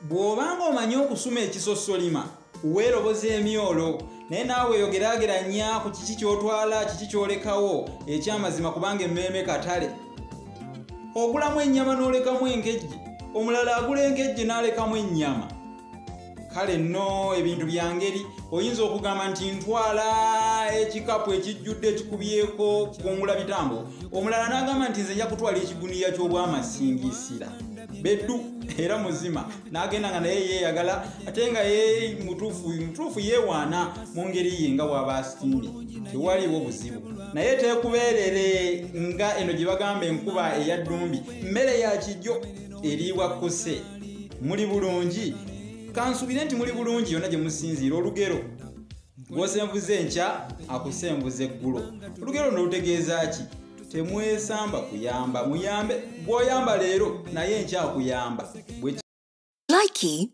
Bw'obanga omanyi okusuma ekisosolima, weeroboza emyolo, naye naawe yogeraageranya ku kiki ky'otwala, kiki ky'olekawo ekyamazima, kubanga emmeeme katale. Ogulamu ennyama n'olekamu enkejje, omulala agula enkejje n'alekamu ennyama. Kale nno ebintu bya ngeri, oyinza okugamba nti ntwala ekikapu ekijjudde ekikubyeko kungula bitambo, omulala n'agamba nti nze nja kutwala ekiguniya ky'obwamasingisira beddu, era muzima n'agenda nga naye yeeyagala, ate nga ye mutuufu yeewaana mu ngeri ye nga bw'aba asiimye, tewaliwo buzibu. Naye teekubeerere nga eno gye bagamba enkuba eya ddumbi, mmere ya kijjo eriibwa kkuse. Muli bulungi? Kansuubire nti muli bulungi yonna gye musinziira. Olugero gw'osenvuza enkya akusenvuza eggulo. Olugero luno lutegeeza ki? Temwesamba kuyamba, muyambe. Gw'oyamba leero naye enkya akuyamba. Likey.